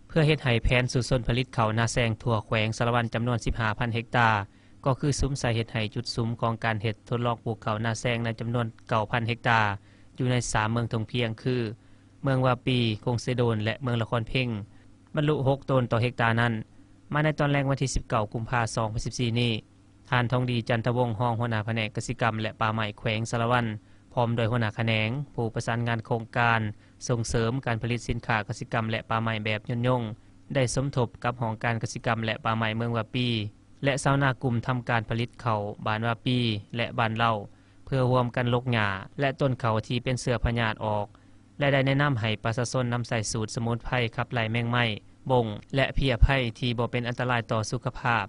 ເພື່ອເຮັດໃຫ້ແຜນສູ້ຊົນຜະລິດເຂົ້ານາແຊງທົ່ວແຂວງສາລະວັນຈຳນວນສິບຫ້າພັນເຮັກຕາ ກໍຄືສຸມໃສ່ເຮັດໃຫ້ຈຸດສຸມຂອງການເຮັດທົດລອງປູກເຂົ້ານາແຊງໃນຈຳນວນເກົ້າພັນເຮັກຕາ ຢູ່ໃນສາມເມືອງທົ່ງພຽງ ຄື ເມືອງວາປີ, ກົງເຊໂດນ ແລະ ເມືອງລະຄອນເພັງ ບັນລຸຫົກໂຕນຕໍ່ເຮັກຕານັ້ນ. ມາໃນຕອນແລງວັນທີສິບເກົ້າ ກຸມພາ ສອງພັນສິບສີ່ນີ້, ທ່ານ ທອງດີ ຈັນທະວົງ ຮອງຫົວໜ້າພະແນກກະສິກຳ ແລະ ປ່າໄມ້ແຂວງສາລະວັນ ພ້ອມດ້ວຍຫົວໜ້າຂະແໜງ, ຜູ້ປະສານງານໂຄງການສົ່ງເສີມການຜະລິດສິນຄ້າກະສິກຳ ແລະ ປ່າໄມ້ແບບຍືນຍົງ ໄດ້ສົມທົບກັບຫ້ອງການກະສິກຳ ແລະ ປ່າໄມ້ເມືອງວາປີ ແລະ ຊາວນາກຸ່ມທຳການຜະລິດເຂົ້າບ້ານວາປີ ແລະ ບ້ານເລົາ ເພື່ອຮ່ວມກັນລົກຫຍ້າ ແລະ ຕົ້ນເຂົ້າທີ່ເປັນເຊື້ອພະຍາດອອກ ແລະ ໄດ້ແນະນຳໃຫ້ປະຊາຊົນນຳໃຊ້ສູດສະໝຸນໄພຂັບໄລ່ແມງໄມ້, ບົ້ງ ແລະ ເພຍໄພທີ່ບໍ່ເປັນອັນຕະລາຍຕໍ່ສຸຂະພາບ.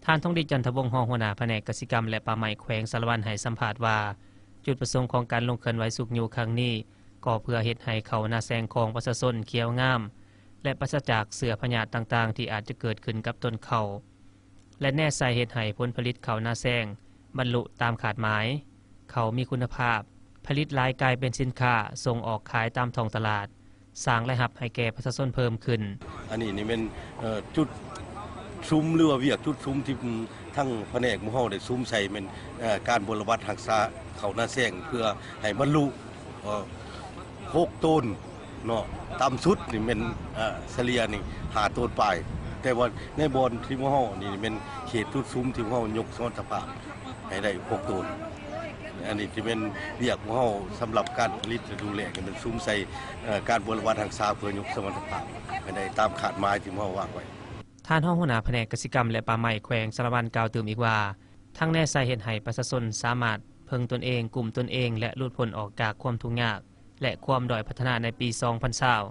ທ່ານ ທອງດີ ຈັນທະວົງ ຮອງຫົວໜ້າພະແນກກະສິກຳ ແລະ ປ່າໄມ້ແຂວງສາລະວັນ ໃຫ້ສຳພາດວ່າ ຈຸດປະສົງຂອງການລົງເຄື່ອນໄຫວຊຸກຍູ້ຄັ້ງນີ້ ກໍເພື່ອເຮັດໃຫ້ເຂົ້ານາແຊງຂອງປະຊາຊົນຂຽວງາມ ແລະ ປາສະຈາກເຊື້ອພະຍາດຕ່າງໆ ທີ່ອາດຈະເກີດຂຶ້ນກັບຕົ້ນເຂົ້າ ແລະ ແນໃສ່ເຮັດໃຫ້ຜົນຜະລິດເຂົ້ານາແຊງບັນລຸຕາມຄາດໝາຍ, ເຂົ້າມີຄຸນນະພາບ, ຜະລິດຫຼາຍກາຍເປັນສິນຄ້າສົ່ງອອກຂາຍຕາມທ້ອງຕະຫຼາດ, ສ້າງລາຍຮັບໃຫ້ແກ່ປະຊາຊົນເພີ່ມຂຶ້ນ. ອັນນີ້ນີ້ແມ່ນ ເອີ ຈຸດສຸມ ຫຼືວ່າວຽກຈຸດສຸມທີ່ ອືມ ທັງພະແນກໝູ່ເຮົາໄດ້ສຸມໃສ່ແມ່ນ ເອີ ການບົວລະບັດຮັກສາເຂົ້ານາແຊງ ເພື່ອໃຫ້ບັນລຸ ເອີ ຫົກໂຕນເນາະ, ຕ່ຳສຸດນີ້ແມ່ນ ເອີ ສະເລ່ຍນີ້ຫ້າໂຕນປາຍ, ແຕ່ວ່າໃນບ່ອນທີ່ໝູ່ເຮົານີ້ແມ່ນເຂດຈຸດສຸມທີ່ໝູ່ເຮົາຍົກສະມັດຕະພາບໃຫ້ໄດ້ຫົກໂຕນ. ອັນນີ້ຈະແມ່ນວຽກຂອງເຮົາສຳລັບການຜະລິດລະດູແລ້ງ ແມ່ນສຸມໃສ່ ເອີ ການບົວລະບັດຮັກສາ ເພື່ອຍົກສະມັດຕະພາບໃຫ້ໄດ້ຕາມຄາດໝາຍທີ່ເຮົາວາງໄວ້. ທ່ານຮອງຫົວໜ້າພະແນກກະສິກຳ ແລະ ປ່າໄມ້ແຂວງສາລະວັນກ່າວຕື່ມອີກວ່າ ທັງແນໃສ່ເຮັດໃຫ້ປະຊາຊົນສາມາດເພິ່ງຕົນເອງ, ກຸ້ມຕົນເອງ ແລະ ຫຼຸດພົ້ນອອກຈາກຄວາມທຸກຍາກ ແລະ ຄວາມດ້ອຍພັດທະນາໃນປີສອງພັນຊາວ.